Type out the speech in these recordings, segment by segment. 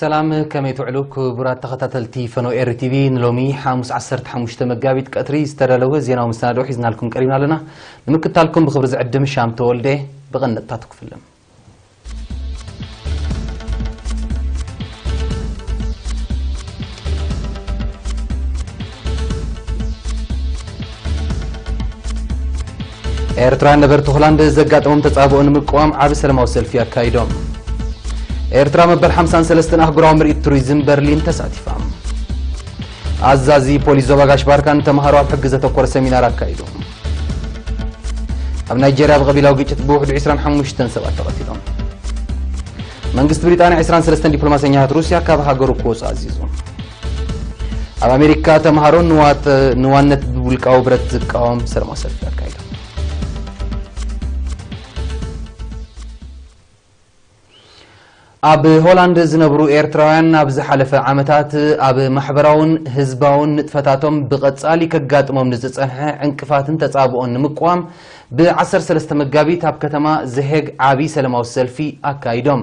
ሰላም፣ ከመይ ትውዕሉ ክቡራት ተኸታተልቲ ፈኖ ኤሪ ቲቪ? ንሎሚ ሓሙስ ዓሰርተ ሓሙሽተ መጋቢት ቀትሪ ዝተዳለወ ዜናዊ መሰናድኦ ሒዝናልኩም ቀሪብና ኣለና። ንምክታልኩም ብኽብሪ ዝዕድም ሻም ተወልደ። ብቐንደጥታቱ ክፍልም። ኤርትራውያን ነበርቲ ሆላንድ ዘጋጠሞም ተጻብኦ ንምቅዋም ዓቢ ሰላማዊ ሰልፊ ኣካይዶም። ኤርትራ መበል ሓምሳን ሰለስተን ኣህጉራዊ ምርኢት ቱሪዝም በርሊን ተሳቲፋ። ኣዛዚ ፖሊስ ዞባ ጋሽ ባርካ ንተምሃሮ ኣብ ሕጊ ዘተኮረ ሰሚናር ኣካይዱ። ኣብ ናይጄርያ ብቐቢላዊ ግጭት ብውሕዱ ዕስራን ሓሙሽተን ሰባት ተቐቲሎም። መንግስቲ ብሪጣንያ ዕስራን ሰለስተን ዲፕሎማሰኛታት ሩስያ ካብ ሃገሩ ክወጹ ኣዚዙ። ኣብ ኣሜሪካ ተምሃሮ ንዋት-፣ ንዋነት ውልቃዊ ብረት ዝቃወም ሰላማዊ ሰልፊ ኣካይዶም። ኣብ ሆላንድ ዝነብሩ ኤርትራውያን ኣብ ዝሓለፈ ዓመታት ኣብ ማሕበራውን ህዝባውን ንጥፈታቶም ብቐጻሊ ከጋጥሞም ንዝጸንሐ ዕንቅፋትን ተጻብኦን ንምቅዋም ብ ዓሰርተ ሰለስተ መጋቢት ኣብ ከተማ ዘሄግ ዓቢ ሰላማዊ ሰልፊ ኣካይዶም።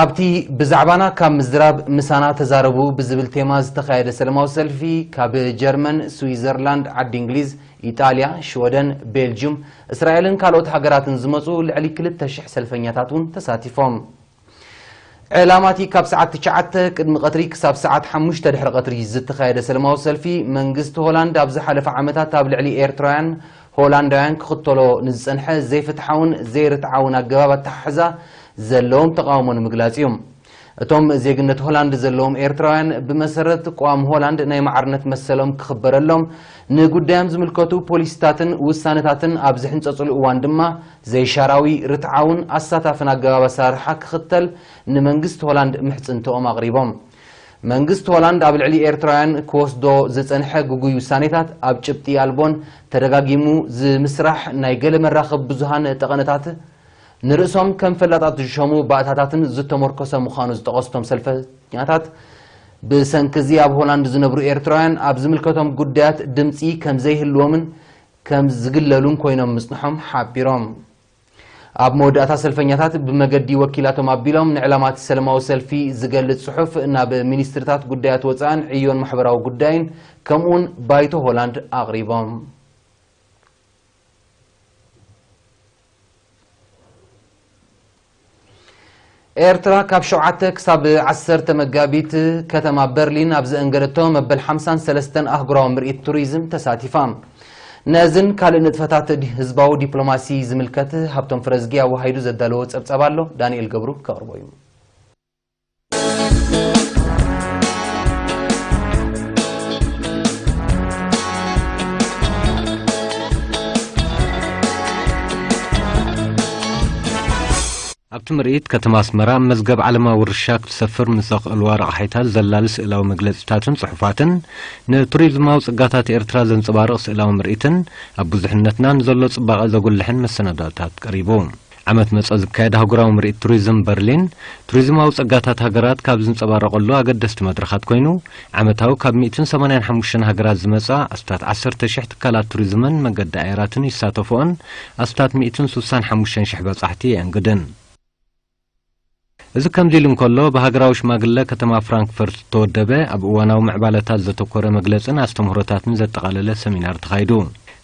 ኣብቲ ብዛዕባና ካብ ምዝራብ ምሳና ተዛረቡ ብዝብል ቴማ ዝተኻየደ ሰላማዊ ሰልፊ ካብ ጀርመን፣ ስዊዘርላንድ፣ ዓዲ እንግሊዝ፣ ኢጣልያ፣ ሽወደን፣ ቤልጅዩም፣ እስራኤልን ካልኦት ሃገራትን ዝመጹ ልዕሊ ክልተ ሽሕ ሰልፈኛታት እውን ተሳቲፎም። ዕላማቲ ካብ ሰዓት ትሽዓተ ቅድሚ ቀትሪ ክሳብ ሰዓት ሓሙሽተ ድሕሪ ቀትሪ ዝተኻየደ ሰላማዊ ሰልፊ መንግስቲ ሆላንድ ኣብ ዝሓለፈ ዓመታት ኣብ ልዕሊ ኤርትራውያን ሆላንዳውያን ክኽተሎ ንዝጸንሐ ዘይፍትሓውን ዘይርትዓውን ኣገባብ ኣተሓሕዛ ዘለዎም ተቓውሞ ንምግላጽ እዩ። እቶም ዜግነት ሆላንድ ዘለዎም ኤርትራውያን ብመሰረት ቅዋም ሆላንድ ናይ ማዕርነት መሰሎም ክኽበረሎም፣ ንጉዳዮም ዝምልከቱ ፖሊሲታትን ውሳነታትን ኣብ ዝሕንጸጽሉ እዋን ድማ ዘይሻራዊ፣ ርትዓውን ኣሳታፍን ኣገባብ ኣሰራርሓ ክኽተል ንመንግስቲ ሆላንድ ምሕጽንትኦም ኣቕሪቦም። መንግስቲ ሆላንድ ኣብ ልዕሊ ኤርትራውያን ክወስዶ ዝጸንሐ ግጉይ ውሳኔታት ኣብ ጭብጢ ኣልቦን ተደጋጊሙ ዝምስራሕ ናይ ገለ መራኸቢ ብዙሃን ጠቐነታት ንርእሶም ከም ፈላጣት ዝሸሙ ባእታታትን ዝተመርኮሰ ምዃኑ ዝጠቐሱ እቶም ሰልፈኛታት፣ ብሰንኪ እዚ ኣብ ሆላንድ ዝነብሩ ኤርትራውያን ኣብ ዝምልከቶም ጉዳያት ድምጺ ከም ዘይህልዎምን ከም ዝግለሉን ኮይኖም ምጽንሖም ሓቢሮም። ኣብ መወዳእታ ሰልፈኛታት ብመገዲ ወኪላቶም ኣቢሎም ንዕላማት ሰላማዊ ሰልፊ ዝገልጽ ጽሑፍ ናብ ሚኒስትርታት ጉዳያት ወጻእን ዕዮን ማሕበራዊ ጉዳይን ከምኡውን ባይቶ ሆላንድ ኣቕሪቦም። ኤርትራ ካብ ሸውዓተ ክሳብ ዓሰርተ መጋቢት ከተማ በርሊን ኣብ ዘእንገደቶ መበል ሓምሳን ሰለስተን ኣህጉራዊ ምርኢት ቱሪዝም ተሳቲፋ። ነዝን ካልእ ንጥፈታት ዲ-፣ ህዝባዊ ዲፕሎማሲ ዝምልከት ሃብቶም ፍረዝጊ ኣወሃሂዱ ዘዳለዎ ጸብጻብ ኣሎ፣ ዳንኤል ገብሩ ከቕርቦ እዩ። ኣብቲ ምርኢት፣ ከተማ ኣስመራ ኣብ መዝገብ ዓለማዊ ውርሻ ክትሰፍር ንዘኽእልዋ ረቕሓታት ዘላሊ ስእላዊ መግለጺታትን ጽሑፋትን፣ ንቱሪዝማዊ ጸጋታት ኤርትራ ዘንጸባርቕ ስእላዊ ምርኢትን ኣብ ብዙሕነትና ንዘሎ ጽባቐ ዘጉልሕን መሰናዶታት ቀሪቡ። ዓመት መጸ ዝካየድ ኣህጉራዊ ምርኢት ቱሪዝም በርሊን፣ ቱሪዝማዊ ጸጋታት ሃገራት ካብ ዝንጸባረቐሉ ኣገደስቲ መድረኻት ኮይኑ፣ ዓመታዊ ካብ ሚእትን ሰማንያን ሓሙሽተን ሃገራት ዝመጻ ኣስታት ዓሰርተ ሽሕ ትካላት ቱሪዝምን መገዲ ኣየራትን ይሳተፍኦን ኣስታት ሚእትን ስሳን ሓሙሽተን ሽሕ በጻሕቲ የእንግድን። እዚ ከምዚ ኢሉ እንከሎ፣ ብሃገራዊ ሽማግለ ከተማ ፍራንክፈርት ዝተወደበ ኣብ እዋናዊ ምዕባለታት ዘተኮረ መግለጽን ኣስተምህሮታትን ዘጠቓለለ ሰሚናር ተኻይዱ።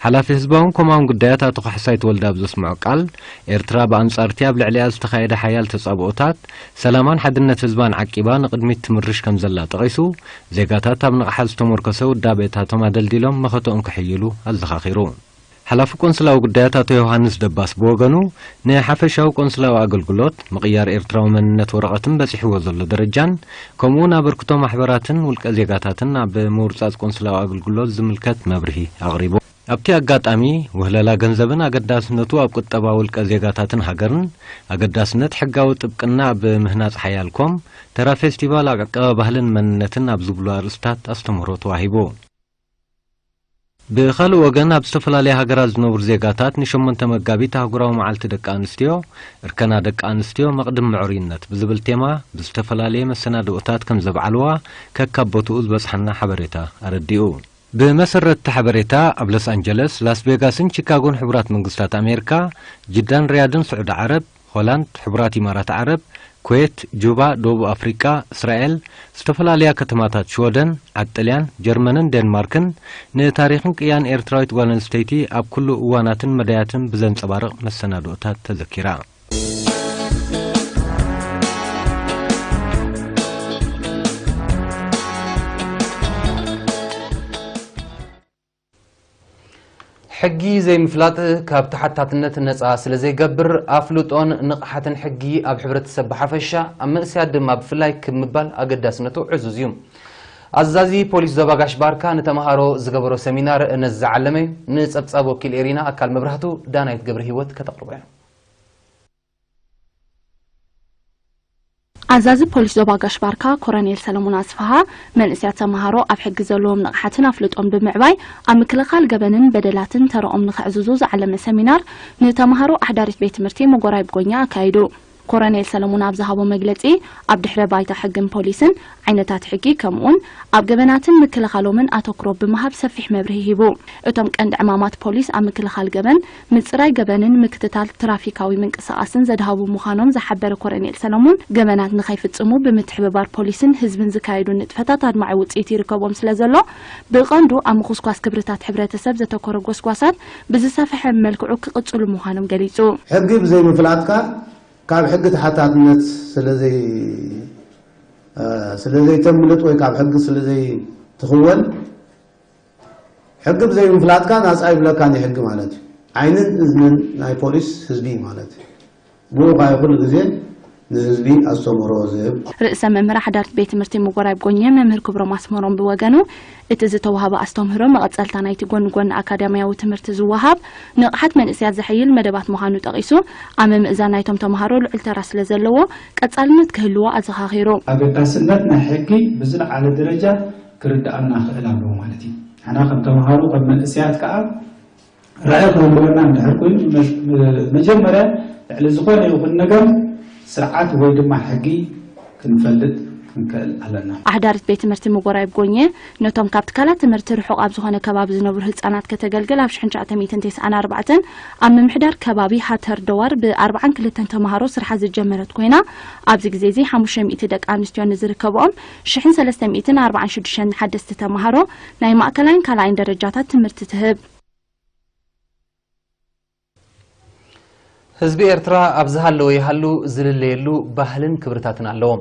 ሓላፊ ህዝባውን ኮማውን ጉዳያት ኣቶ ካሕሳይ ተወልደ ኣብ ዘስምዖ ቃል፣ ኤርትራ ብኣንጻርቲ ኣብ ልዕሊኣ ዝተኻየደ ሓያል ተጻብኦታት፣ ሰላማን ሓድነት ህዝባን ዓቂባ ንቕድሚት ትምርሽ ከም ዘላ ጠቒሱ፣ ዜጋታት ኣብ ንቕሓት ዝተመርኮሰ ውዳቤታቶም ኣደልዲሎም መኸተኦም ከሕይሉ ኣዘኻኺሩ። ሓላፊ ቆንስላዊ ጉዳያት ኣቶ ዮሃንስ ደባስ ብወገኑ፣ ንሓፈሻዊ ቆንስላዊ ኣገልግሎት፣ ምቕያር ኤርትራዊ መንነት ወረቐትን በጺሕዎ ዘሎ ደረጃን፣ ከምኡውን ኣበርክቶ ማሕበራትን ውልቀ ዜጋታትን ኣብ ምውርጻጽ ቆንስላዊ ኣገልግሎት ዝምልከት መብርሂ ኣቕሪቡ። ኣብቲ ኣጋጣሚ፣ ውህለላ ገንዘብን ኣገዳስነቱ ኣብ ቁጠባ ውልቀ ዜጋታትን ሃገርን፣ ኣገዳስነት ሕጋዊ ጥብቅና ኣብ ምህናጽ ሓያል ኮም፣ ተራ ፌስቲቫል ኣብ ዕቀባ ባህልን መንነትን ኣብ ዝብሉ ኣርእስታት ኣስተምህሮ ተዋሂቡ። ብኻልእ ወገን፣ ኣብ ዝተፈላለያ ሃገራት ዝነብሩ ዜጋታት ንሸሞንተ መጋቢት ኣህጉራዊ መዓልቲ ደቂ ኣንስትዮ፣ እርከና ደቂ ኣንስትዮ መቕድም ምዕሩይነት ብዝብል ቴማ ብዝተፈላለየ መሰናድኦታት ከም ዘብዓልዋ ከካብ ቦትኡ ዝበጽሓና ሓበሬታ ኣረዲኡ። ብመሰረት እቲ ሓበሬታ፣ ኣብ ሎስ ኣንጀለስ፣ ላስ ቬጋስን ቺካጎን ሕቡራት መንግስታት ኣሜሪካ፣ ጅዳን ሪያድን ስዑዲ ዓረብ፣ ሆላንድ፣ ሕቡራት ኢማራት ዓረብ፣ ኩዌት፣ ጁባ፣ ደቡብ ኣፍሪቃ፣ እስራኤል፣ ዝተፈላለያ ከተማታት ሽወደን፣ ዓዲ ጥልያን፣ ጀርመንን ዴንማርክን ንታሪኽን ቅያን ኤርትራዊት ጓል ኣንስተይቲ ኣብ ኩሉ እዋናትን መዳያትን ብዘንጸባርቕ መሰናድኦታት ተዘኪራ። ሕጊ ዘይምፍላጥ ካብ ተሓታትነት ነጻ ስለ ዘይገብር፣ ኣፍልጦን ንቕሓትን ሕጊ ኣብ ሕብረተሰብ ብሓፈሻ፣ ኣብ መንእሰያት ድማ ብፍላይ ክብ ምባል ኣገዳስነቱ ዕዙዝ እዩ። ኣዛዚ ፖሊስ ዞባ ጋሽ ባርካ ንተምሃሮ ዝገበሮ ሰሚናር ነዚ ዝዓለመ እዩ። ንጸብጻብ ወኪል ኤሪና ኣካል መብራህቱ፣ ዳናይት ገብረ ህይወት ከተቕርቦ እያ። ኣዛዚ ፖሊስ ዞባ ጋሽ ባርካ ኮረኔል ሰለሞን ኣስፍሃ፣ መንእሰያት ተምሃሮ ኣብ ሕጊ ዘለዎም ንቕሓትን ኣፍልጦን ብምዕባይ ኣብ ምክልኻል ገበንን በደላትን ተረኦም ንኸዕዝዙ ዝዓለመ ሰሚናር ንተምሃሮ ኣሕዳሪት ቤት ትምህርቲ ምጎራይ ብጎኛ ኣካይዱ። ኮረኔል ሰለሞን ኣብ ዝሃቦ መግለጺ፣ ኣብ ድሕረ ባይታ ሕግን ፖሊስን፣ ዓይነታት ሕጊ፣ ከምኡውን ኣብ ገበናትን ምክልኻሎምን ኣተኩሮ ብምሃብ ሰፊሕ መብርሂ ሂቡ። እቶም ቀንዲ ዕማማት ፖሊስ ኣብ ምክልኻል ገበን፣ ምጽራይ ገበንን ምክትታል ትራፊካዊ ምንቅስቓስን ዘድሃቡ ምዃኖም ዝሓበረ ኮረኔል ሰለሙን፣ ገበናት ንኸይፍጽሙ ብምትሕብባር ፖሊስን ህዝብን ዝካየዱ ንጥፈታት ኣድማዒ ውጽኢት ይርከቦም ስለ ዘሎ፣ ብቐንዱ ኣብ ምኹስኳስ ክብርታት ሕብረተሰብ ዘተኮረ ጎስጓሳት ብዝሰፍሐ መልክዑ ክቕጽሉ ምዃኖም ገሊጹ። ሕጊ ብዘይምፍላጥካ ካብ ሕጊ ተሓታትነት ስለ ዘይ-፣ እ፣ ስለ ዘይተምልጥ ወይ ካብ ሕጊ ስለ ዘይትኽወል፣ ሕጊ ብዘይምፍላጥካ ናጻ ይብለካ ናይ ሕጊ ማለት እዩ። ዓይንን እዝንን ናይ ፖሊስ ህዝቢ ማለት እዩ። ብኡ ኸኣ ኩሉ ግዜ ንህዝቢ ኣስተምህሮ ዝህብ። ርእሰ መምህር ኣሕዳርት ቤት ትምህርቲ ምጎራይ ጎኘ መምህር ክብሮም ኣስመሮም ብወገኑ፣ እቲ ዝተዋህበ ኣስተምህሮ መቐጸልታ ናይቲ ጎኒ ጎኒ ኣካዳሚያዊ ትምህርቲ ዝወሃብ ንቕሓት መንእሰያት ዘሐይል መደባት ምዃኑ ጠቒሱ፣ ኣብ ምምእዛን ናይቶም ተምሃሮ ልዑል ተራ ስለ ዘለዎ፣ ቀጻልነት ክህልዎ ኣዘኻኺሩ። ኣገዳስነት ናይ ሕጊ ብዝለዓለ ደረጃ ክርድኣና ክእል ኣለዎ ማለት እዩ። ንሕና ከም ተምሃሮ፣ ከም መንእሰያት ከኣ ራዕይ ክህልወና እንድሕር ኮይኑ፣ መ-፣ መጀመርያ ልዕሊ ዝኾነ ይኹን ነገር ስርዓት ወይ ድማ ሕጊ ክንፈልጥ ክንክእል ኣለና። ኣሕዳሪት ቤት ትምህርቲ ምጎራይ ጎኘ ነቶም ካብ ትካላት ትምህርቲ ርሑቕ ኣብ ዝኾነ ከባቢ ዝነብሩ ህጻናት ከተገልግል ኣብ ሽሕን ትሽዓተ ሚእትን ተስዓን ኣርባዕተን ኣብ ምምሕዳር ከባቢ ሃተር ደዋር ብኣርባዓን ክልተን ተምሃሮ ስርሓ ዝጀመረት ኮይና፣ ኣብዚ ግዜ እዚ ሓሙሽተ ሚእቲ ደቂ ኣንስትዮ ንዝርከብኦም ሽሕን ሰለስተ ሚእትን ኣርባዓን ሽዱሽተን ሓደስቲ ተምሃሮ ናይ ማእከላይን ካልኣይን ደረጃታት ትምህርቲ ትህብ። ህዝቢ ኤርትራ ኣብ ዝሃለወ ይሃሉ ዝልለየሉ ባህልን ክብርታትን ኣለዎ።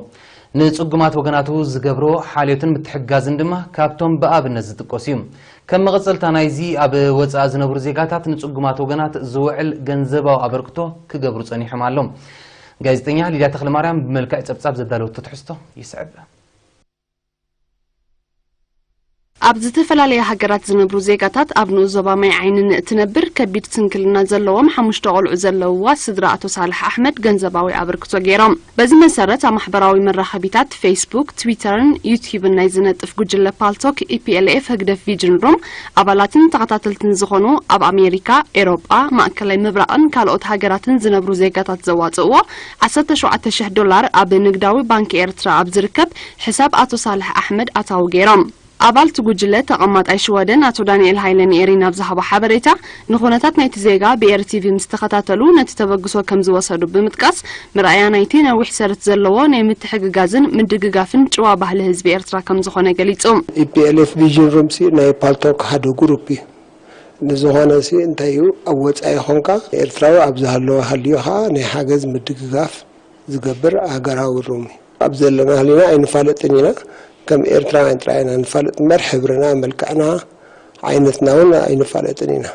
ንጽጉማት ወገናቱ ዝገብሮ ሓልዮትን ምትሕግጋዝን ድማ ካብቶም ብኣብነት ዝጥቀሱ እዩ። ከም መቐጸልታ ናይዚ፣ ኣብ ወጻኢ ዝነብሩ ዜጋታት ንጽጉማት ወገናት ዝውዕል ገንዘባዊ ኣበርክቶ ክገብሩ ጸኒሖም ኣለዉ። ጋዜጠኛ ሊድያ ተኽለማርያም ብመልክዕ ጸብጻብ ዘዳለወቶ ትሕዝቶ ይስዕብ። ኣብ ዝተፈላለያ ሃገራት ዝነብሩ ዜጋታት ኣብ ንኡስ ዞባ ማይ ዓይንን እትነብር ከቢድ ስንክልና ዘለዎም ሓሙሽተ ቆልዑ ዘለውዋ ስድራ ኣቶ ሳልሕ ኣሕመድ ገንዘባዊ ኣበርክቶ ገይሮም። በዚ መሰረት ኣብ ማሕበራዊ መራኸቢታት ፌስቡክ፣ ትዊተርን ዩትዩብን ናይ ዝነጥፍ ጉጅለ ፓልቶክ ኢፒኤልኤፍ ህግደፍ ቪጅን ሩም ኣባላትን ተኸታተልትን ዝኾኑ ኣብ ኣሜሪካ፣ ኤሮጳ፣ ማእከላይ ምብራቕን ካልኦት ሃገራትን ዝነብሩ ዜጋታት ዘዋጽእዎ ዓሰርተ ሸውዓተ ሽሕ ዶላር ኣብ ንግዳዊ ባንክ ኤርትራ ኣብ ዝርከብ ሕሳብ ኣቶ ሳልሕ ኣሕመድ ኣታዊ ገይሮም። ኣባልቲ ጉጅለ ተቐማጣይ ሽወደን ኣቶ ዳንኤል ሃይለ ንኤሪና ኣብ ዝሃቦ ሓበሬታ፣ ንኹነታት ናይቲ ዜጋ ብኤር ቲቪ ምስ ተኸታተሉ ነቲ ተበግሶ ከም ዝወሰዱ ብምጥቃስ፣ ምርኣያ ናይቲ ነዊሕ ሰረት ዘለዎ ናይ ምትሕግጋዝን ምድግጋፍን ጭዋ ባህሊ ህዝቢ ኤርትራ ከም ዝኾነ ገሊጹ። ኢፒኤልኤፍ ቪዥን ሩምሲ ናይ ፓልቶክ ሓደ ግሩፕ እዩ። ንዝኾነ ሲ እንታይ እዩ፣ ኣብ ወጻኢ ኾንካ ኤርትራዊ ኣብ ዝሃለወ ሃልዩ ኸኣ ናይ ሓገዝ ምድግጋፍ ዝገብር ሃገራዊ ሩም እዩ። ኣብ ዘለና ሃሊና ኣይንፋለጥን ኢና። ከም ኤርትራውያን ጥራይ ኢና ንፋለጥ እምበር፣ ሕብርና፣ መልክዕና፣ ዓይነትና እውን ኣይንፋለጥን ኢና።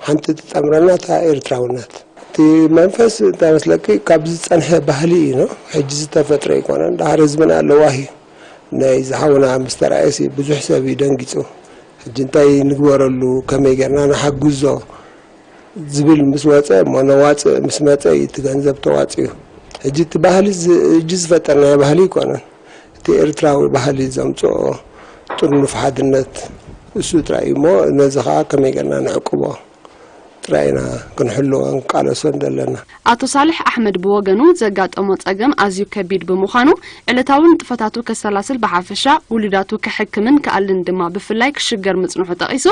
ሓንቲ ትጠምረና እታ ኤርትራውነት። እቲ መንፈስ እንታይ መስለኪ፣ ካብ ዝጸንሐ ባህሊ እዩ፣ ኖ? ሕጂ ዝተፈጥረ ኣይኮነን። ደሓር ህዝብና ለዋህ እዩ። ናይ ዝሓውና ምስ ተራእየሲ ብዙሕ ሰብ እዩ ደንጊጹ። ሕጂ እንታይ ንግበረሉ፣ ከመይ ጌርና ንሓግዞ ዝብል ምስ ወጸ፣ እሞ ነዋጽእ ምስ መጸ እዩ እቲ ገንዘብ ተዋጺኡ። ሕጂ እቲ ባህሊ ዝ-፣ ሕጂ ዝፈጠርናዮ ባህሊ ኣይኮነን። እቲ ኤርትራዊ ባህሊ ዘምጽኦ ጥርኑፍ ሓድነት እሱ ጥራይ እዩ። እሞ ነዚ ኸኣ ከመይ ጌርና ንዕቅቦ? እቲ ራኢና ክንሕልዎ ክንቃለሶን ዘለና። ኣቶ ሳልሕ ኣሕመድ ብወገኑ፣ ዘጋጠሞ ጸገም ኣዝዩ ከቢድ ብምዃኑ፣ ዕለታዊ ንጥፈታቱ ከሰላስል፣ ብሓፈሻ ውሉዳቱ ከሕክምን ክኣልን ድማ ብፍላይ ክሽገር ምጽንሑ ጠቒሱ፣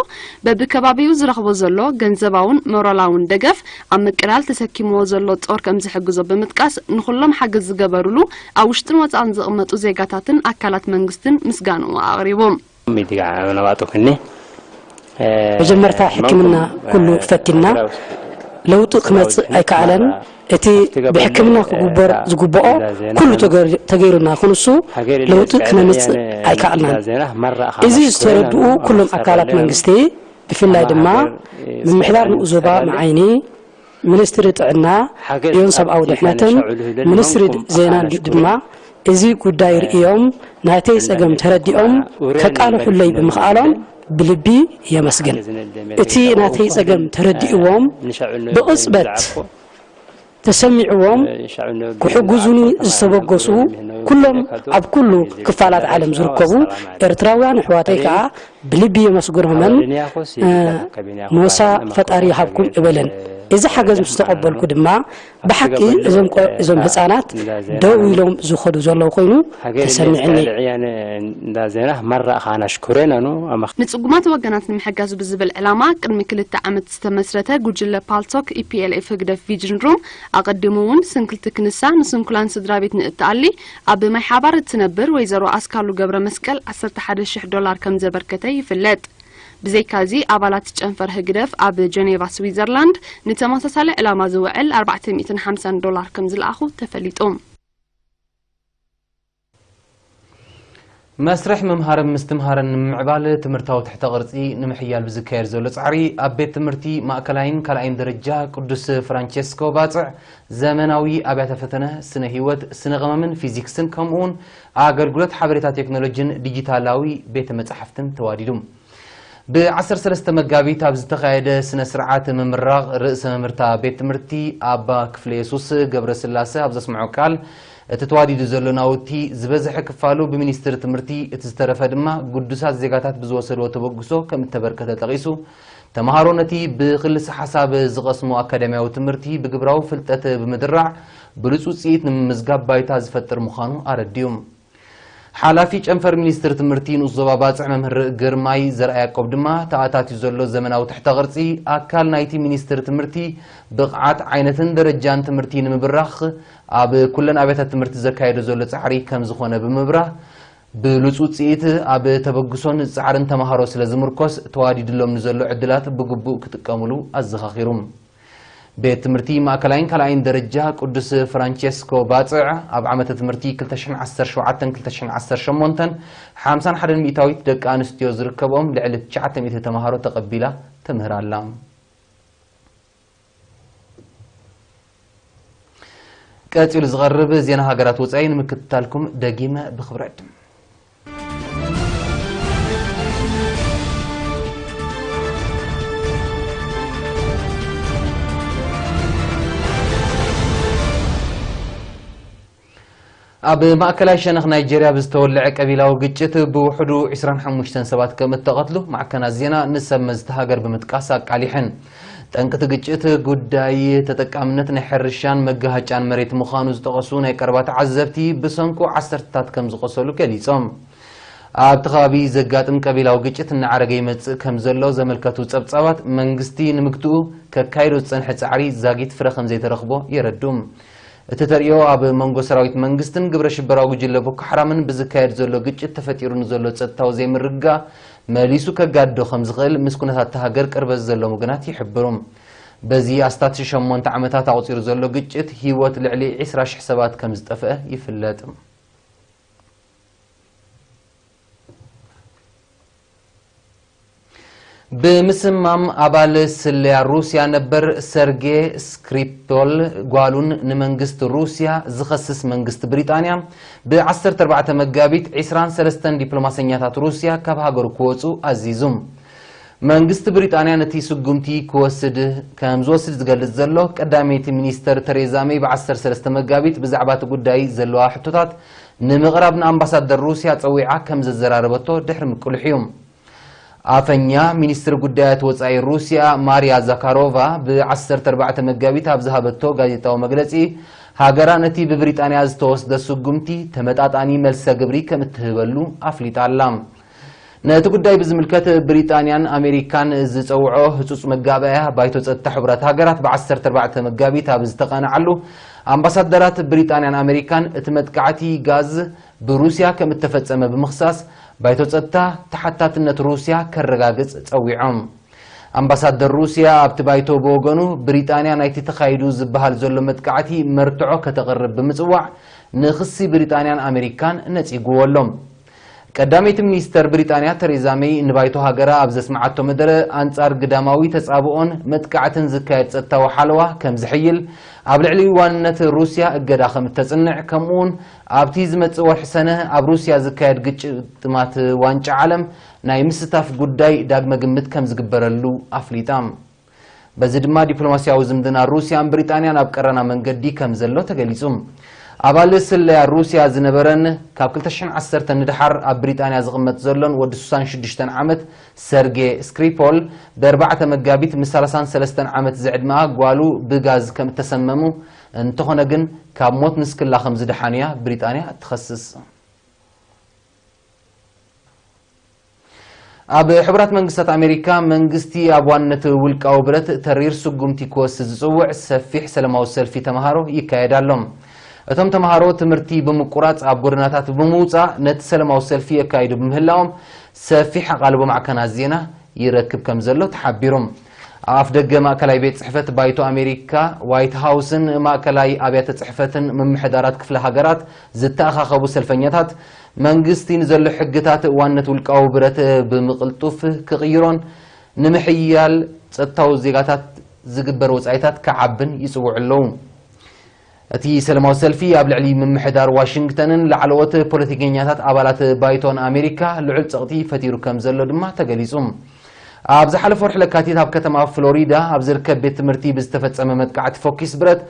በብከባቢኡ ዝረኽቦ ዘሎ ገንዘባውን ሞራላውን ደገፍ ኣብ ምቅላል ተሰኪምዎ ዘሎ ጾር ከም ዝሕግዞ ብምጥቃስ፣ ንኹሎም ሓገዝ ዝገበሩሉ ኣብ ውሽጥን ወጻእን ዝቕመጡ ዜጋታትን ኣካላት መንግስትን ምስጋንኡ ኣቕሪቡ። ሚዲያ መነባጡ ክኒ፣ እ፣ መጀመርታ ሕክምና ኩሉ ፈቲና፣ ለውጢ ክመጽእ ኣይከኣለን። እቲ ብሕክምና ክግበር ዝግብኦ ኩሉ ተገር-፣ ተገይሩና ክንሱ ለውጢ ክነምጽእ ኣይከኣልናን። እዚ ዝተረድኡ ኩሎም ኣካላት መንግስቲ፣ ብፍላይ ድማ ምምሕዳር ንኡስ ዞባ መዓይኒ፣ ሚኒስትሪ ጥዕና፣ ሓገዝ እዮን ሰብኣዊ ድሕነትን፣ ሚኒስትሪ ዜናን ድማ እዚ ጉዳይ ርእዮም፣ ናተይ ጸገም ተረዲኦም ከቃልሑለይ ብምኽኣሎም ብልቢ የመስግን። እቲ ናተይ ጸገም ተረዲእዎም፣ ብቕጽበት ተሰሚዕዎም ክሕግዙኒ ዝተበገሱ ኩሎም ኣብ ኩሉ ክፋላት ዓለም ዝርከቡ ኤርትራውያን ኣሕዋተይ ከኣ ብልቢ የመስግኖምን፣ እ፣ ሞሳ ፈጣሪ ይሃብኩም እበልን። እዚ ሓገዝ ምስ ተቐበልኩ ድማ፣ ብሓቂ እዞም ቆ-፣ እዞም ህጻናት ደው ኢሎም ዝኸዱ ዘለዉ ኮይኑ ተሰሚዕኒ። እንዳ ዜና መራእኻ ነሽኩሬና ነው። ንጽጉማት ወገናት ንምሕጋዝ ብዝብል ዕላማ፣ ቅድሚ ክልተ ዓመት ዝተመስረተ ጉጅለ ፓልቶክ፣ ኢ ፒ ኤል ኤፍ ህግደፍ ቪዥን ሩም፣ ኣቐዲሙ እውን ስንክልቲ ክንሳ፣ ንስንኩላን ስድራ ቤት ንእትኣሊ፣ ኣብ ማይ ሓባር እትነብር ወይዘሮ ኣስካሉ ገብረ መስቀል ዓሰርተ ሓደ ሽሕ ዶላር ከም ዘበርከተ ይፍለጥ። ብዘይካዚ፣ ኣባላት ጨንፈር ህግደፍ ኣብ ጀኔቫ ስዊዘርላንድ ንተመሳሳሊ ዕላማ ዝውዕል ኣርባዕተ ሚእትን ሓምሳን ዶላር ከም ዝለኣኹ ተፈሊጡ። መስርሕ ምምሃርን ምስትምሃርን ንምምዕባል ትምህርታዊ ትሕተ ቅርጺ ንምሕያል ብዝካየድ ዘሎ ጻዕሪ፣ ኣብ ቤት ትምህርቲ ማእከላይን ካልኣይን ደረጃ ቅዱስ ፍራንቸስኮ ባጽዕ ዘመናዊ ኣብያተ ፈተነ ስነ ህይወት፣ ስነ ቅመምን ፊዚክስን፣ ከምኡውን ኣገልግሎት ሓበሬታ ቴክኖሎጂን ዲጂታላዊ ቤተ መጻሕፍትን ተዋዲዱ። ብ ዓሰርተ ሰለስተ መጋቢት ኣብ ዝተኻየደ ስነ ስርዓት ምምራቕ፣ ርእሰ መምህርታ ቤት ትምህርቲ ኣባ ክፍለ የሱስ ገብረ ስላሰ ኣብ ዘስምዖ ቃል፣ እቲ ተዋዲዱ ዘሎ ናውቲ ዝበዝሐ ክፋሉ ብሚኒስትሪ ትምህርቲ፣ እቲ ዝተረፈ ድማ ግዱሳት ዜጋታት ብዝወሰድዎ ተበግሶ ከም እተበርከተ ጠቒሱ፣ ተምሃሮ ነቲ ብክልሰ ሓሳብ ዝቐስሞ ኣካዳሚያዊ ትምህርቲ ብግብራዊ ፍልጠት ብምድራዕ ብሉጽ ውጽኢት ንምምዝጋብ ባይታ ዝፈጥር ምዃኑ ኣረዲኡ። ሓላፊ ጨንፈር ሚኒስትሪ ትምህርቲ ንኡስ ዞባ ባጽዕ መምህር ግርማይ ዘርኣያቆብ ድማ፣ ተኣታትዩ ዘሎ ዘመናዊ ትሕተ ቅርጺ ኣካል ናይቲ ሚኒስትሪ ትምህርቲ ብቕዓት፣ ዓይነትን ደረጃን ትምህርቲ ንምብራኽ ኣብ ኩለን ኣብያተ ትምህርቲ ዘካየዶ ዘሎ ጻዕሪ ከም ዝኾነ ብምብራህ፣ ብሉጽ ውጽኢት ኣብ ተበግሶን ጻዕርን ተማሃሮ ስለ ዝምርኮስ፣ ተዋዲድሎም ንዘሎ ዕድላት ብግቡእ ክጥቀሙሉ ኣዘኻኺሩ። ቤት ትምህርቲ ማእከላይን ካልኣይን ደረጃ ቅዱስ ፍራንቸስኮ ባጽዕ፣ ኣብ ዓመተ ትምህርቲ ክልተ ሽሕን ዓሰርተ ሸውዓተን ክልተ ሽሕን ዓሰርተ ሸሞንተን፣ ሓምሳን ሓደን ሚእታዊት ደቂ ኣንስትዮ ዝርከብኦም ልዕሊ ትሽዓተ ሚእቲ ተማሃሮ ተቐቢላ ተምህር ኣላ። ቀጺሉ ዝቐርብ ዜና ሃገራት ወጻኢ ንምክትታልኩም ደጊመ ብኽብሪ ዕድም። ኣብ ማእከላይ ሸነኽ ናይጀርያ ብዝተወልዐ ቀቢላዊ ግጭት ብውሕዱ ዕስራን ሓሙሽተን ሰባት ከም እተቐትሉ ማዕከናት ዜና ንሰብ መዚ እታ ሃገር ብምጥቃስ ኣቃሊሐን። ጠንቂ እቲ ግጭት ጉዳይ ተጠቃምነት ናይ ሕርሻን መጋሃጫን መሬት ምዃኑ ዝጠቐሱ ናይ ቀረባ ተዓዘብቲ፣ ብሰንኩ ዓሰርተታት ከም ዝቖሰሉ ገሊጾም። ኣብቲ ከባቢ ዘጋጥም ቀቢላዊ ግጭት እናዓረገ ይመጽእ ከም ዘሎ ዘመልከቱ ጸብጻባት፣ መንግስቲ ንምግትኡ ከካይዶ ዝጸንሐ ጻዕሪ ዛጊት ፍረ ከም ዘይተረኽቦ የረድኡ። እቲ ተርእዮ ኣብ መንጎ ሰራዊት መንግስትን ግብረ ሽበራዊ ጉጅለ ቦኮ ሓራምን ብዝካየድ ዘሎ ግጭት ተፈጢሩ ንዘሎ ጸጥታዊ ዘይምርግጋእ መሊሱ ከጋድዶ ከም ዝኽእል ምስ ኩነታት እታ ሃገር ቅርበት ዘለዎም ወገናት ይሕብሩ። በዚ ኣስታት ሸሞንተ ዓመታት ኣቑጺሩ ዘሎ ግጭት ህይወት ልዕሊ ዕስራ ሽሕ ሰባት ከም ዝጠፍአ ይፍለጥ። ብምስማም ኣባል ስለያ ሩስያ ነበር ሰርጌ ስክሪፖል ጓሉን ንመንግስቲ ሩስያ ዝኸስስ መንግስቲ ብሪጣንያ፣ ብ ዓሰርተ ኣርባዕተ መጋቢት ዕስራን ሰለስተን ዲፕሎማሰኛታት ሩስያ ካብ ሃገሩ ክወጹ ኣዚዙ። መንግስቲ ብሪጣንያ ነቲ ስጉምቲ ክወስድ፣ ከም ዝወስድ ዝገልጽ ዘሎ ቀዳመይቲ ሚኒስተር ተሬዛ ሜይ፣ ብ ዓሰርተ ሰለስተ መጋቢት ብዛዕባ እቲ ጉዳይ ዘለዋ ሕቶታት ንምቕራብ ንኣምባሳደር ሩስያ ጸዊዓ ከም ዘዘራረበቶ ድሕሪ ምቅልሑ እዩ። ኣፈኛ ሚኒስትሪ ጉዳያት ወጻኢ ሩስያ ማርያ ዛካሮቫ ብ ዓሰርተ ኣርባዕተ መጋቢት ኣብ ዝሃበቶ ጋዜጣዊ መግለጺ፣ ሃገራ ነቲ ብብሪጣንያ ዝተወስደ ስጉምቲ ተመጣጣኒ መልሰ ግብሪ ከም እትህበሉ ኣፍሊጣ ኣላ። ነቲ ጉዳይ ብዝምልከት ብሪጣንያን ኣሜሪካን ዝጸውዖ ህጹጽ መጋባእያ ባይቶ ጸጥታ ሕቡራት ሃገራት ብ ዓሰርተ ኣርባዕተ መጋቢት ኣብ ዝተቓንዓሉ፣ ኣምባሳደራት ብሪጣንያን ኣሜሪካን እቲ መጥቃዕቲ ጋዝ ብሩስያ ከም እተፈጸመ ብምኽሳስ፣ ባይቶ ጸጥታ ተሓታትነት ሩስያ ከረጋግጽ ጸዊዖም። ኣምባሳደር ሩስያ ኣብቲ ባይቶ ብወገኑ፣ ብሪጣንያ ናይቲ ተኻይዱ ዝበሃል ዘሎ መጥቃዕቲ መርትዖ ከተቕርብ ብምጽዋዕ፣ ንኽሲ ብሪጣንያን ኣሜሪካን ነጺግዎ ኣሎ። ቀዳመይቲ ሚኒስተር ብሪጣንያ ተሬዛ ሜይ ንባይቶ ሃገራ ኣብ ዘስምዓቶ መደረ፣ ኣንጻር ግዳማዊ ተጻብኦን መጥቃዕትን ዝካየድ ጸጥታዊ ሓለዋ ከም ዝሕይል፣ ኣብ ልዕሊ ዋንነት ሩስያ እገዳ ከም እተጽንዕ፣ ከምኡውን ኣብቲ ዝመጽእ ወርሒ ሰነ ኣብ ሩስያ ዝካየድ ግጭጥማት ዋንጫ ዓለም ናይ ምስታፍ ጉዳይ ዳግመ ግምት ከም ዝግበረሉ ኣፍሊጣ። በዚ ድማ ዲፕሎማስያዊ ዝምድና ሩስያን ብሪጣንያን ኣብ ቀረና መንገዲ ከም ዘሎ ተገሊጹ። ኣባል ስለያ ሩስያ ዝነበረን ካብ ክልተ ሽሕን ዓሰርተ ንደሓር ኣብ ብሪጣንያ ዝቕመጥ ዘሎን ወዲ ስሳን ሽዱሽተን ዓመት ሰርጌ ስክሪፖል፣ ብ ኣርባዕተ መጋቢት ምስ ሰላሳን ሰለስተን ዓመት ዝዕድመኣ ጓሉ ብጋዝ ከም እተሰመሙ፣ እንተኾነ ግን ካብ ሞት ንስክላ ከም ዝደሓኑያ ብሪጣንያ ትኸስስ። ኣብ ሕቡራት መንግስታት ኣሜሪካ፣ መንግስቲ ኣብ ዋንነት ውልቃዊ ብረት ተሪር ስጉምቲ ክወስድ ዝጽውዕ ሰፊሕ ሰላማዊ ሰልፊ ተምሃሮ ይካየድ ኣሎ። እቶም ተምሃሮ፣ ትምህርቲ ብምቁራጽ ኣብ ጎደናታት ብምውጻእ ነቲ ሰላማዊ ሰልፊ የካይዱ ብምህላዎም፣ ሰፊሕ ኣቓልቦ ማዕከናት ዜና ይረክብ ከም ዘሎ ተሓቢሩ። ኣብ ኣፍደገ ማእከላይ ቤት ጽሕፈት ባይቶ ኣሜሪካ፣ ዋይት ሃውስን ማእከላይ ኣብያተ ጽሕፈትን ምምሕዳራት ክፍለ ሃገራት ዝተኣኻኸቡ ሰልፈኛታት፣ መንግስቲ ንዘሎ ሕግታት ዋነት ውልቃዊ ብረት ብምቕልጡፍ ክቕይሮን ንምሕያል ጸጥታዊ ዜጋታት ዝግበር ወጻኢታት ክዓብን ይጽውዑ ኣለዉ። እቲ ሰላማዊ ሰልፊ ኣብ ልዕሊ ምምሕዳር ዋሽንግተንን ላዕለዎት ፖለቲከኛታት ኣባላት ባይቶን ኣሜሪካ ልዑል ጸቕጢ ፈጢሩ ከም ዘሎ ድማ ተገሊጹ። ኣብ ዝሓለፈ ወርሒ ለካቲት ኣብ ከተማ ፍሎሪዳ ኣብ ዝርከብ ቤት ትምህርቲ ብዝተፈጸመ መጥቃዕቲ ፎኪስ ብረት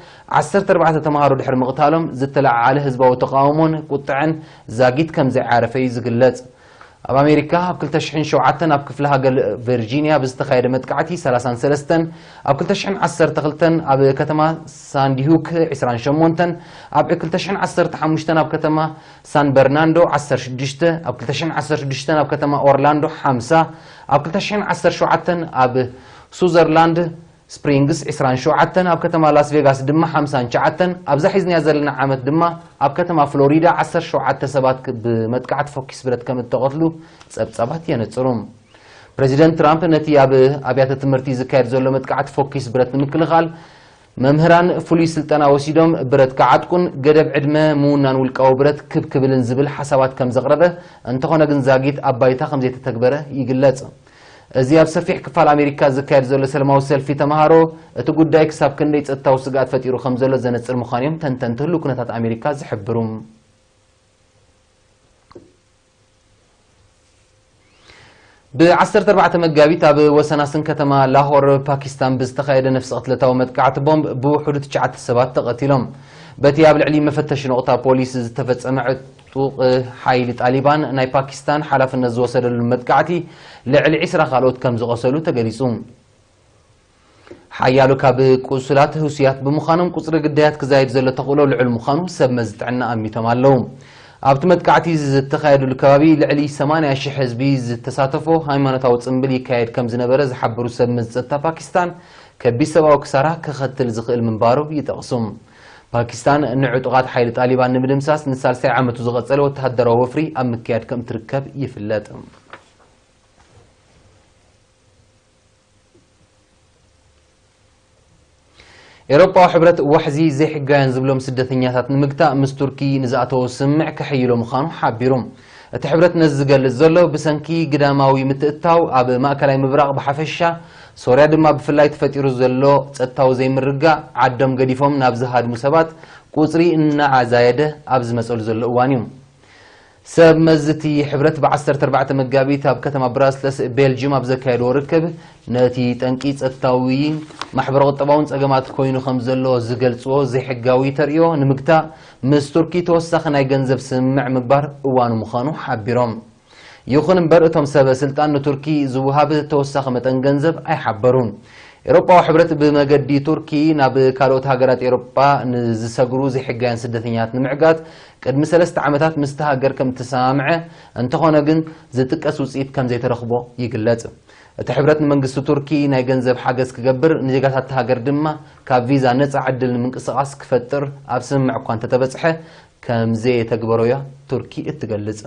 ዓሰርተ ኣርባዕተ ተምሃሮ ድሕሪ ምቕታሎም ዝተለዓዓለ ህዝባዊ ተቓውሞን ቁጥዐን ዛጊት ከም ዘይዓረፈ እዩ ዝግለጽ። ኣብ ኣሜሪካ ኣብ ክልተ ሽሕን ሸውዓተን ኣብ ክፍለ ሃገር ቨርጂኒያ ብዝተኻየደ መጥቃዕቲ ሰላሳን ሰለስተን፣ ኣብ ክልተ ሽሕን ዓሰርተ ክልተን ኣብ ከተማ ሳንዲሁክ ዕስራን ሸሞንተን፣ ኣብ ክልተ ሽሕን ዓሰርተ ሓሙሽተን ኣብ ከተማ ሳን በርናንዶ ዓሰርተ ሽዱሽተ፣ ኣብ ክልተ ሽሕን ዓሰርተ ሽዱሽተን ኣብ ከተማ ኦርላንዶ ሓምሳ፣ ኣብ ክልተ ሽሕን ዓሰርተ ሸውዓተን ኣብ ሱዘርላንድ ስፕሪንግስ ዕስራን ሸውዓተን፣ ኣብ ከተማ ላስ ቬጋስ ድማ ሓምሳን ትሽዓተን፣ ኣብዛ ሒዝናያ ዘለና ዓመት ድማ ኣብ ከተማ ፍሎሪዳ ዓሰርተ ሸውዓተ ሰባት ክ-፣ ብመጥቃዕቲ ፎኪስ ብረት ከም እተቐትሉ ጸብጻባት የነጽሩ። ፕረዚደንት ትራምፕ ነቲ ኣብ ኣብያተ ትምህርቲ ዝካየድ ዘሎ መጥቃዕቲ ፎኪስ ብረት ንምክልኻል፣ መምህራን ፍሉይ ስልጠና ወሲዶም ብረት ክዓጥቁን ገደብ ዕድመ ምውናን ውልቃዊ ብረት ክብ ክብልን ዝብል ሓሳባት ከም ዘቕረበ፣ እንተኾነ ግን ዛጊት ኣብ ባይታ ከም ዘይተተግበረ ይግለጽ። እዚ ኣብ ሰፊሕ ክፋል ኣሜሪካ ዝካየድ ዘሎ ሰላማዊ ሰልፊ ተምሃሮ፣ እቲ ጉዳይ ክሳብ ክንደይ ጸጥታዊ ስግኣት ፈጢሩ ከም ዘሎ ዘነጽር ምዃኑ እዮም ተንተንቲ ህሉው ኩነታት ኣሜሪካ ዝሕብሩ። ብ ዓሰርተ ኣርባዕተ መጋቢት ኣብ ወሰናስን ከተማ ላሆር ፓኪስታን ብዝተኻየደ ነፍሲ ቅትለታዊ መጥቃዕቲ ቦምብ ብውሑዱ ትሽዓተ ሰባት ተቐቲሎም። በቲ ኣብ ልዕሊ መፈተሺ ነቑጣ ፖሊስ ዝተፈጸመ ዕጡቕ ሓይሊ ጣሊባን ናይ ፓኪስታን ሓላፍነት ዝወሰደሉ መጥቃዕቲ ልዕሊ ዕስራ ካልኦት ከም ዝቖሰሉ ተገሊጹ። ሓያሎ ካብ ቁሱላት ህሱያት ብምዃኖም፣ ቁጽሪ ግዳያት ክዛይድ ዘሎ ተኽእሎ ልዑል ምዃኑ ሰብ መዚ ጥዕና ኣሚቶም ኣለዉ። ኣብቲ መጥቃዕቲ ዝተኻየደሉ ከባቢ ልዕሊ ሰማንያ ሽሕ ህዝቢ ዝተሳተፎ ሃይማኖታዊ ጽምብል ይካየድ ከም ዝነበረ ዝሓበሩ ሰብ መዚ ጸጥታ ፓኪስታን፣ ከቢድ ሰብኣዊ ክሳራ ከኸትል ዝኽእል ምንባሩ ይጠቕሱ። ፓኪስታን ንዕጡቓት ሓይሊ ጣሊባን ንምድምሳስ ንሳልሳይ ዓመቱ ዝቐጸለ ወተሃደራዊ ወፍሪ ኣብ ምክያድ ከም ትርከብ ይፍለጥ። ኤውሮጳዊ ሕብረት ዋሕዚ ዘይሕጋውያን ዝብሎም ስደተኛታት ንምግታእ ምስ ቱርኪ ንዝኣተዎ ስምምዕ ከሐይሎ ምዃኑ ሓቢሩ። እቲ ሕብረት ነዚ ዝገልጽ ዘሎ፣ ብሰንኪ ግዳማዊ ምትእትታው ኣብ ማእከላይ ምብራቕ ብሓፈሻ፣ ሶርያ ድማ ብፍላይ ተፈጢሩ ዘሎ ጸጥታዊ ዘይምርግጋእ፣ ዓዶም ገዲፎም ናብ ዝሃድሙ ሰባት ቁጽሪ እናዛየደ ኣብ ዝመጸሉ ዘሎ እዋን እዩ። ሰብ መዚ እቲ ሕብረት ብ ዓሰርተ ኣርባዕተ መጋቢት ኣብ ከተማ ብራስለስ ቤልጅም ኣብ ዘካየድዎ ርክብ፣ ነቲ ጠንቂ ጸጥታዊ፣ ማሕበረ-ቁጠባውን ጸገማት ኮይኑ ከም ዘሎ ዝገልጽዎ ዘይሕጋዊ ተርእዮ ንምግታእ፣ ምስ ቱርኪ ተወሳኺ ናይ ገንዘብ ስምምዕ ምግባር እዋኑ ምዃኑ ሓቢሮም። ይኹን እምበር፣ እቶም ሰበ ስልጣን ንቱርኪ ዝወሃብ ተወሳኺ መጠን ገንዘብ ኣይሓበሩን። ኤውሮጳዊ ሕብረት ብመገዲ ቱርኪ ናብ ካልኦት ሃገራት ኤውሮጳ ንዝሰግሩ ዘይሕጋውያን ስደተኛታት ንምዕጋት ቅድሚ ሰለስተ ዓመታት ምስቲ ሃገር ከም እተሰማምዐ፣ እንተኾነ ግን ዝጥቀስ ውጽኢት ከም ዘይተረኽቦ ይግለጽ። እቲ ሕብረት ንመንግስቲ ቱርኪ ናይ ገንዘብ ሓገዝ ክገብር፣ ንዜጋታት እታ ሃገር ድማ ካብ ቪዛ ነጻ ዕድል ንምንቅስቓስ ክፈጥር ኣብ ስምምዕ እኳ እንተተበጽሐ፣ ከም ዘየተግበሮ'ያ ቱርኪ እትገልጽ።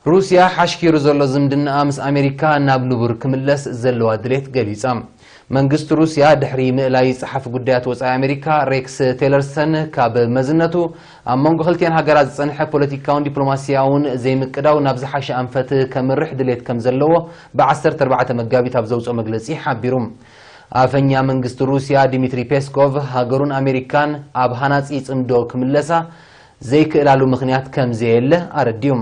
ሩስያ ሓሽኪሩ ዘሎ ዝምድናኣ ምስ ኣሜሪካ ናብ ንቡር ክምለስ ዘለዋ ድሌት ገሊጻ። መንግስቲ ሩስያ ድሕሪ ምእላይ ጸሓፊ ጉዳያት ወጻኢ ኣሜሪካ ሬክስ ቴለርሰን ካብ መዝነቱ፣ ኣብ መንጎ ክልቲኣን ሃገራት ዝጸንሐ ፖለቲካውን ዲፕሎማስያውን ዘይምቅዳው ናብ ዝሓሸ ኣንፈት ከምርሕ ድሌት ከም ዘለዎ ብ ዓሰርተ ኣርባዕተ መጋቢት ኣብ ዘውጽኦ መግለጺ ሓቢሩ። ኣፈኛ መንግስቲ ሩስያ ዲሚትሪ ፔስኮቭ፣ ሃገሩን ኣሜሪካን ኣብ ሃናጺ ጽምዶ ክምለሳ ዘይክእላሉ ምኽንያት ከም ዘየለ ኣረዲኡ።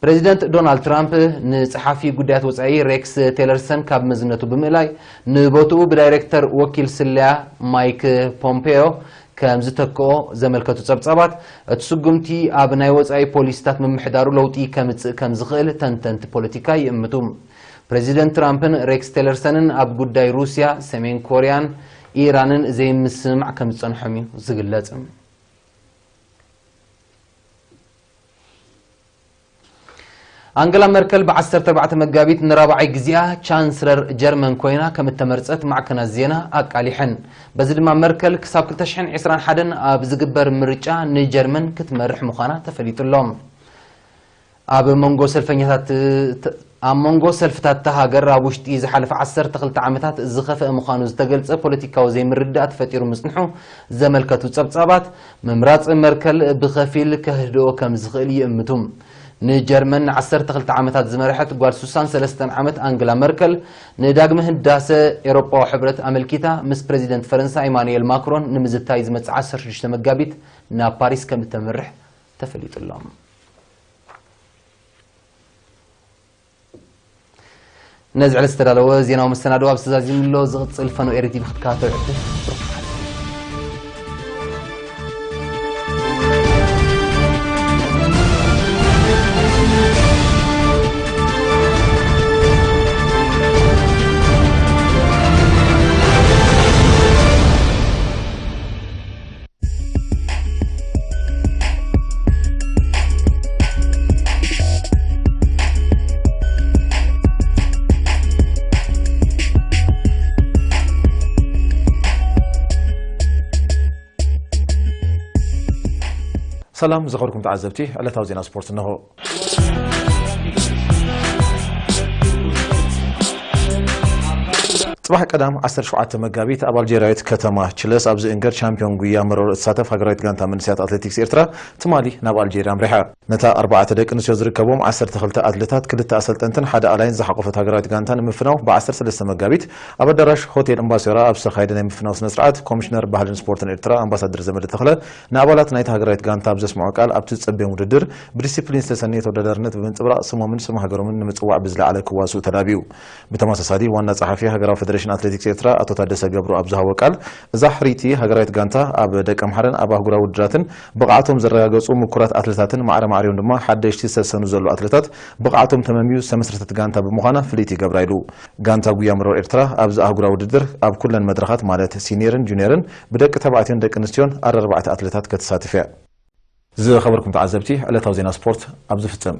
ፕሬዚደንት ዶናልድ ትራምፕ ንጸሓፊ ጉዳያት ወጻኢ ሬክስ ቴለርሰን ካብ መዝነቱ ብምእላይ፣ ንቦትኡ ብዳይሬክተር ወኪል ስለያ ማይክ ፖምፔዮ ከም ዝተክኦ ዘመልከቱ ጸብጻባት፣ እቲ ስጉምቲ ኣብ ናይ ወጻኢ ፖሊሲታት ምምሕዳሩ ለውጢ ከምጽእ ከም ዝኽእል ተንተንቲ ፖለቲካ ይእምቱ። ፕሬዚደንት ትራምፕን ሬክስ ቴለርሰንን ኣብ ጉዳይ ሩስያ፣ ሰሜን ኮርያን ኢራንን ዘይምስምማዕ ከም ዝጸንሖም እዩ ዝግለጽ። ኣንገላ መርከል ብ ዓሰርተ ኣርባዕተ መጋቢት ንራብዓይ ግዜኣ ቻንስለር ጀርመን ኮይና ከም እተመርጸት ማዕከናት ዜና ኣቃሊሐን። በዚ ድማ መርከል ክሳብ ክልተ ሽሕን ዕስራን ሓደን ኣብ ዝግበር ምርጫ ንጀርመን ክትመርሕ ምዃና ተፈሊጡ ኣሎ። ኣብ መንጎ ሰልፈኛታት፣ ኣብ መንጎ ሰልፍታት እታ ሃገር ኣብ ውሽጢ ዝሓለፈ ዓሰርተ ክልተ ዓመታት ዝኸፍአ ምዃኑ ዝተገልጸ ፖለቲካዊ ዘይምርድዳእ ተፈጢሩ ምጽንሑ ዘመልከቱ ጸብጻባት፣ ምምራጽ መርከል ብኸፊል ከህድኦ ከም ዝኽእል ይእምቱ። ንጀርመን ንዓሰርተ ክልተ ዓመታት ዝመርሐት ጓል ስሳን ሰለስተን ዓመት ኣንግላ መርከል፣ ንዳግመ ህዳሰ ኤውሮጳዊ ሕብረት ኣመልኪታ ምስ ፕረዚደንት ፈረንሳ ኢማኑኤል ማክሮን ንምዝታይ ዝመጽእ ዓሰርተ ሽዱሽተ መጋቢት ናብ ፓሪስ ከም እተምርሕ ተፈሊጡ ኣሎ። ነዚ ዕለት ዝተዳለወ ዜናዊ መሰናድኦ ኣብዚ ተዛዚሙ ኣሎ። ዝቕጽል ፈነው ኤሪ ቲቪ ክትከታተሉ ዕድል። ሰላም ዝኸበርኩም ተዓዘብቲ፣ ዕለታዊ ዜና ስፖርት እነሆ። ጽባሕ ቀዳም ዓሰርተ ሸውዓተ መጋቢት ኣብ ኣልጀርያዊት ከተማ ችለስ ኣብ ዝእንገድ ሻምፒዮን ጉያ መሮር እትሳተፍ ሃገራዊት ጋንታ መንእሰያት ኣትሌቲክስ ኤርትራ ትማሊ ናብ ኣልጀርያ ኣምሪሓ። ነታ ኣርባዕተ ደቂ ኣንስትዮ ዝርከቦም ዓሰርተ ክልተ ኣትሌታት፣ ክልተ ኣሰልጠንትን ሓደ ኣላይን ዝሓቆፈት ሃገራዊት ጋንታ ንምፍናው ብ ዓሰርተ ሰለስተ መጋቢት ኣብ ኣዳራሽ ሆቴል እምባሲዮራ ኣብ ዝተኻየደ ናይ ምፍናው ስነ ስርዓት ኮሚሽነር ባህልን ስፖርትን ኤርትራ ኣምባሳደር ዘመደ ተኽለ ንኣባላት ናይታ ሃገራዊት ጋንታ ኣብ ዘስምዖ ቃል፣ ኣብቲ ዝጸበዮም ውድድር ብዲሲፕሊን ዝተሰነየ ተወዳዳርነት ብምንጽብራቕ ስሞምን ስም ሃገሮምን ንምጽዋዕ ብዝለዓለ ክዋስኡ ተላብዩ። ብተመሳሳሊ ዋና ጸሓፊ ሃገራዊ ፌደሬሽን ኣትሌቲክስ ኤርትራ ኣቶ ታደሰ ገብሩ ኣብ ዝሃቦ ቃል፣ እዛ ሕርይቲ ሃገራዊት ጋንታ ኣብ ደቀምሓረን ኣብ ኣህጉራዊ ውድድራትን ብቕዓቶም ዘረጋገጹ ምኩራት ኣትሌታትን ማዕረ ማዕሪኦም ድማ ሓደሽቲ ዝተሰኑ ዘለዉ ኣትሌታት ብቕዓቶም ተመምዩ ዝተመስረተት ጋንታ ብምዃና ፍልይቲ ይገብራ ኢሉ። ጋንታ ጉያ መሮር ኤርትራ ኣብዚ ኣህጉራዊ ውድድር ኣብ ኩለን መድረኻት ማለት ሲኒየርን ጁኒየርን ብደቂ ተባዕትዮን ደቂ ኣንስትዮን ኣርባዕተ ኣትሌታት ከተሳትፍ እያ። ዝኸበርኩም ተዓዘብቲ፣ ዕለታዊ ዜና ስፖርት ኣብዚ ፍጽም።